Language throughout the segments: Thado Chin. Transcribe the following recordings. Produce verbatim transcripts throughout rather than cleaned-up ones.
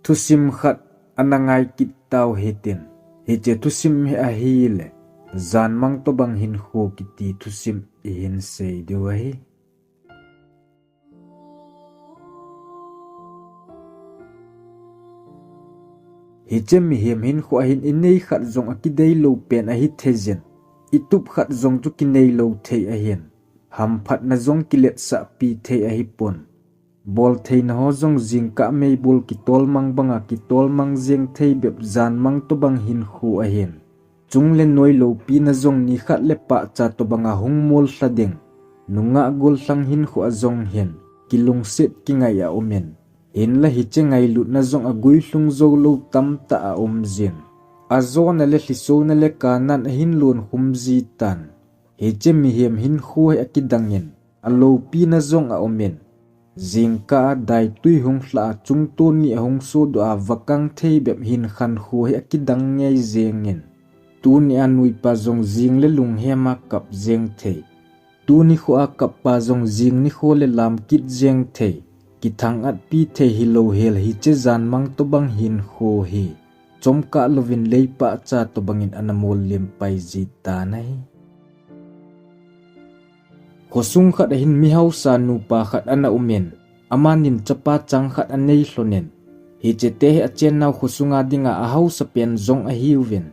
Thusim khat ana ngai kit tau hitin. Hiche thusim hi ahile, janmang tobang hinkho kiti thusim ihin sei diu ahi. Hiche mihem hinkho a hin inei khat jong akidei lou pen ahi thei jin, itup khat jong chu kinei lou thei ahin, hamphatna jong kiletsah pi thei ahipon. Boltheina ho jong jingkah meibol kitolmang banga kitolmang jeng thei bep janmang tobang hinkho ahin. Chung le noi loupina jong nikhat le pahcha tobanga hung mollha ding, nungah gollhang hinkho a jong hin, kilungset kingai aumin. Hinla hiche ngailutna jong aguilhung jou lou tamtah aum jin. Ajona le lhisona le kanan ahin lonkhum jitan. Hiche mihem hinkho hi akidangin, aloupina jong aumin. Jingkah a daitui hung lha a chungtuni ahung sodoh a vakang thei bep hin khankho hi akidang ngei jengin. Tuni a nuipa jong jing le lunghema kap jeng thei. Tuni kho a kappa jong jing nikho le lam kit jeng thei. Kithang-at pi thei hilou hel hiche janmang tobang hinkho hi. Chomkah louvin leipahcha tobangin ana mollem pai jitan ahi. Khosung khat ahin mihausa nupa khat ana umin, amanin chapa chang khat anei lhonin. Hiche te hi achennau khosunga dinga ahausa pen jong ahiuvin.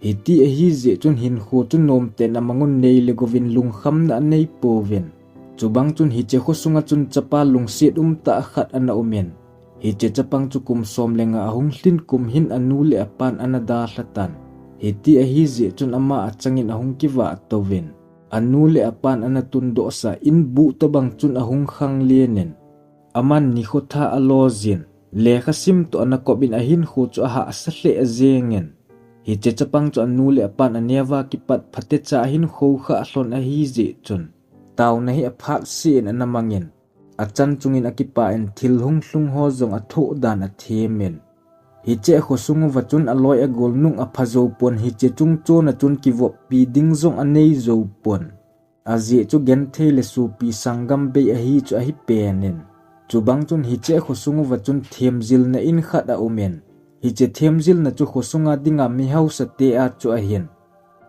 Hiti ahijeh chun hinkho chu nomten amangun nei le gouvin lungkhamna anei pouvin. Chubang chun hiche khosunga chun chapa lungset umtah khat ana umin. Hiche chapang chu kum som le nga ahung lhin kum hin anu le apan ana dalhatan. Hiti ahijeh chun ama achangin ahung kivah touvin. Anu le apan ana tundohsa in buh tobang chun ahung khanglenin. Aman nikho tha alojin. Lekha sim toh ana kopin ahinkho chu ahahsa lheh jengin. Hiche chapang chu anu le apan aneo a kipat phatecha ahin khoukhah lhon ahijeh chun. Taona hi aphat sen ana mangin. Achan chungin akipah in thil hunglhung ho jong athoh dan athemin. Hiche khosung uva chun aloi agol nung apha jou pon hiche chung chon a chun kivoppi ding jong anei jou pon. Ajeh chu genthei le sopi sanggam bei ahi chu ahi penin. Chubang chun hiche khosung uva chun themjilna in khat aumin. Hiche themjilna chu khosunga dinga mihausate a chu ahin.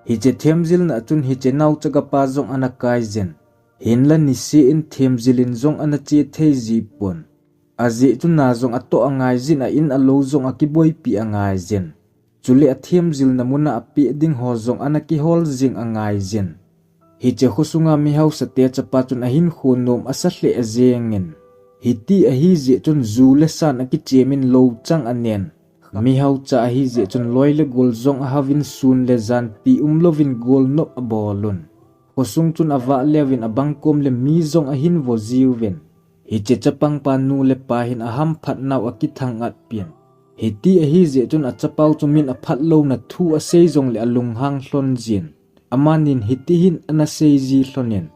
Hiche themjilna chun hiche naochagapa jong ana kaijin. Hinla niseh in themjil in jong ana che thei jipon. Ajeh chu na jong atoh angaijin a in alou jong akiboipi angaijin. Chule athemjilna muna apeh ding ho jong ana kihol jing angaijin. Hiche khosunga mihausate chapa chun ahinkho nom asa lheh jengin. Hiti ahijeh chun ju le san akichemin lou chang anen. Mihaucha ahijeh chun loi le gol jong ahauvin sun le janpi umlouvin golnop abolun. Khosung chun avah leuvin abang kom le mi jong ahin vo jiuvin. Hiche chapang pa nu le pa hin ahamphat nau akithang-at pin. Hiti ahijeh chun achapau chu min aphat louna thu asei jongle alunghang lhon jin. Amanin hiti hin ana sei ji lhonin.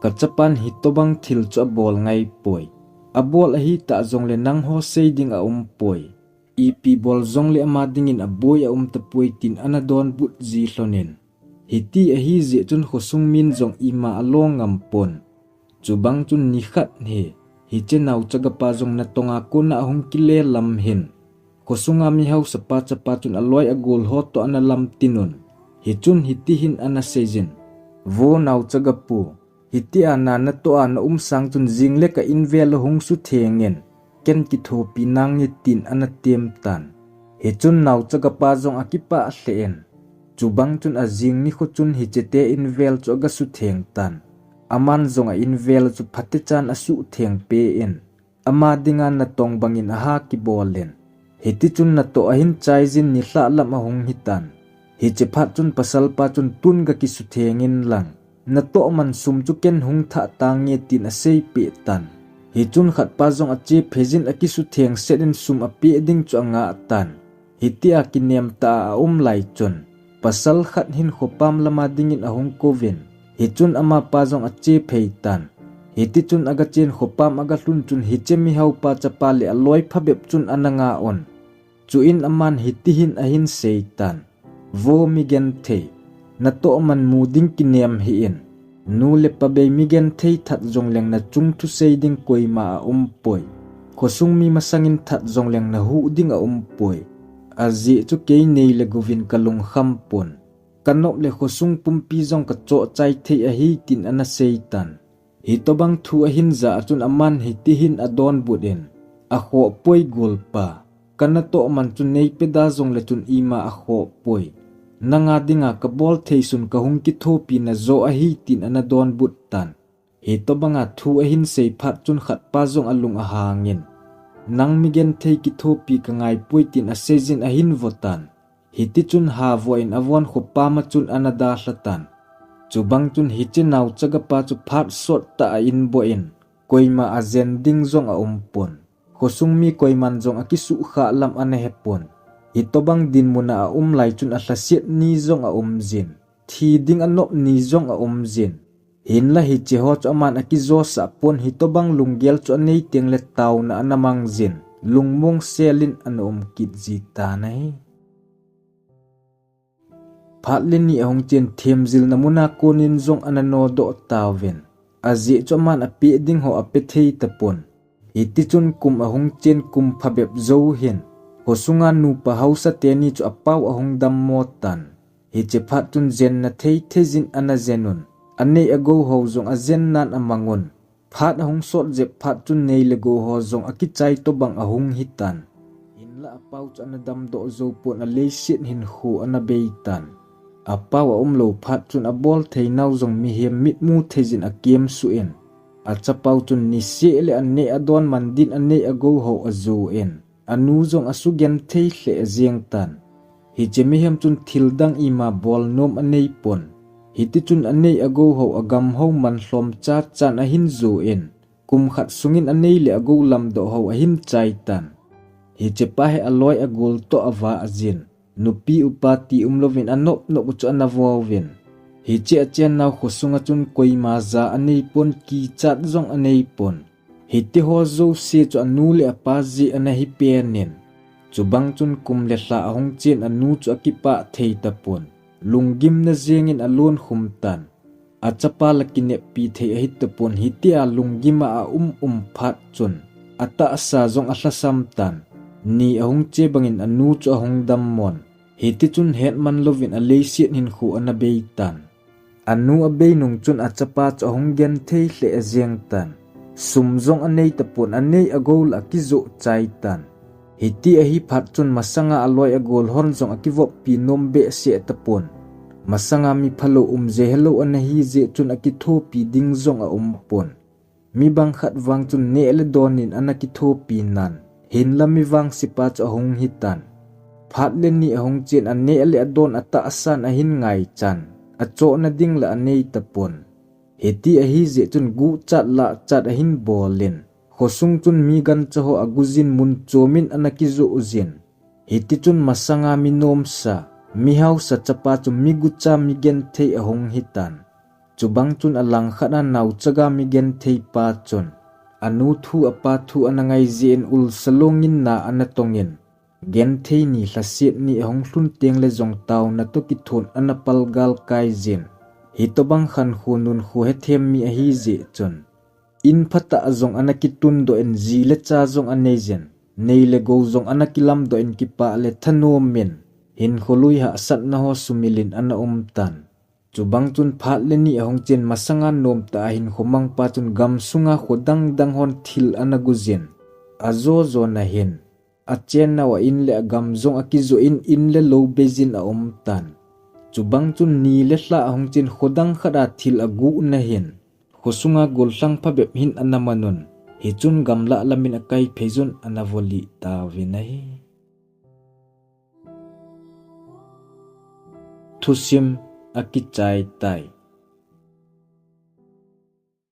Kachapan hitobang thil chu abol ngai poi. Abol ahitah jongle nangho sei ding aum poi. Ipi bol jongle ama dingin aboi aum tapoi tin ana donbut ji lhonin. Hiti ahijeh chun khosung min jong ima alo ngam pon. Chubang chun nikhat hi, hiche naochagapa jong natonga kona ahung kile lam hin. Khosunga mihausapa chapa chun aloi agol ho toh ana lamtinun. Hichun hiti hin ana seijin. Vo naochagapu, hitia na natoh a naum sang chun jing le ka invel u hung suthengin. Ken kithopi nange tin ana tem tan. Hichun naochagapa jong akipah lheh in. Chubang chun ajing nikho chun hichete invel chu aga sutheng tan. Aman jong a invel chu phatechan asuhtheng peh in. Ama dinga natong bangin aha kibolin. Hitichun natoh ahin chaijin nilhah lam ahung hitan. Hiche phat chun pasalpa chun tun gakisuthengin lang. Natoh man sum chu ken hung thah tange tin aseipeh tan. Hichun khatpa jong ache pheijin akisutheng set in sum apeh ding chu angah tan. Hitia kinem tah a aum lai chun. Pasal khat hin khopam lama dingin ahung kouvin. Hichun amapa jong ache phei tan. Hitichun agachen khopam agalhun chun hiche mihaopa chapa le aloi phabep chun ana ngah un. Chuin aman hiti hin ahin seitan. Vo migenthei, natoh man mu ding kinem hih in. Nu le pa bei migenthei that jongleng nachung thusei ding koima aumpoi. Khosung mi masangin that jongleng nahuh ding aumpoi. Ajeh chu kei nei le gouvin kalungkham pon. Kanop le khosung pumpi jong kachoh chai thei ahi, tin ana seitan. Hitobang thu ahin ja a chun aman hitihin adonbut in, Akhoh poi golpa. Kanatoh man chu neipe da jongle chun ima akhoh poi. Nanga dinga kabol thei sun kahung kithopi najo ahi, tin ana donbut tan. Hitobanga thu ahin sei phat chun khatpa jong alung ahangin, Nang mi genthei kithopi kangaipoi, tin aseijin ahin votan. Hitichun havoh in avon khopa ma chun ana dalha tan. Chubang chun hiche naochaga pa chu phat sot tah a inboh in, koima ajen ding jong aumpon. Khosung mi koiman jong akisuhkhah lam ana hepon. Hitobang dinmuna aum lai chun alhaset ni jong aumjin. Thi ding anop ni jong aumjin. Hinla hiche ho chu aman akijosah pon, hitobang lunggel chu anei tengle taona ana mangjin. Lungmong selin ana um kit jitan ahi. Phat le ni ahung chen themjilna muna konin jong ana nodoh tauvin. Ajeh chu aman apeh ding ho ape thei tapon. Hitichun kum ahung chen kum phabep jou hin, khosunga nupa hausa teni chu apao ahung dammo tan. Hiche phat chun jenna thei theijin ana jenun. Anei agou ho jong ajennan amangun. Phat ahung sot jep phat chun nei le gou ho jong akichai tobang ahung hitan. Hinla apao chu ana damdoh jou pon, aleiset hinkho ana beitan. Apao aumlou phat chun abol theinau jong mihem mitmu theijin akemsuh in. Achapao chun niseh le aneh adon man din anei agou ho ajoh in. Anu jong asugenthei lheh jengtan. Hiche mihem chun thildang ima bolnom aneipon. Hitichun anei agou ho agam ho man lhom chachan ahin joh in. Kum khat sungin anei le agou lamdoh ho ahin chaitan. Hichepa hi aloi agol toh avah jin. Nupi upa ti umlouvin anop nop u chu ana vouvin. Hiche achennau khosunga chun koima ja aneipon, kichat jong aneipon. Hitiho jouse chu anu le apa jeh ana hipenin. Chubang chun kum le lha ahung chen anu chu akipah thei tapon. Lunggimna jengin alon khum tan. Achapa la kineppi thei ahitapon, hitia lunggima aum um phat chun. Atahsa jong alhasam tan. Ni ahung che bangin anu chu ahung dammon. Hitichun hetman louvin aleiset hinkho ana beitan. Anu abeinung chun achapa chu ahung genthei lheh jengtan. Sum jong aneitapon, anei agou la akijoh chaitan. Hiti ahi phat chun masanga aloi agol hon jong akivoppi nom behseh tapon. Masanga mi phalou umje helou ana hijeh chun akithopi ding jong aumpon. Mi bangkhat vang chun neh le donin ana kithopi nan. Hinla mi vangsepa chu ahung hitan. Phat le ni ahung chen aneh le adon atahsan ahin ngaichan. Achohna ding la aneitapon. Hiti ahijeh chun guchat lahchat ahin bolin. Khosung chun mi gancha ho agujin mun chomin ana kijoh jin. Hitichun masanga mi nomsa, mi hausa chapa chu mi gucha mi genthei ahung hitan. Chubang chun alangkhat a naochaga mi gentheipa chun. Anu thu apa thu ana ngaijeh in ulsa longin na ana tongin. Genthei ni lhaset ni ahung lhun tengle jong taona toh kithon ana palgal kaijin. Hitobang khankho nunkho hethem mi ahijeh chun. In phatah jong ana kitundoh in ji le cha jong aneijin. Nei le gou jong ana kilamdoh in kipah le thanomin. Hinkho lui hahsatna ho sumilin ana umtan. Chubang chun phat le ni ahung chen masanga nomtah a hinkho mangpa chun gamsunga kho dangdang hon thil ana gujin. Ajo jona hin. Achennau a in le agam jong akijoh in, in le lou beijin aumtan. Chubang chun ni le lha ahung chen kho dang khat a thil aguhna hin. Khosunga gollhang phabep hin ana manun. Hichun gamlah lamin akaipheijun ana volih tauvin ahi. Thusim akichaitai.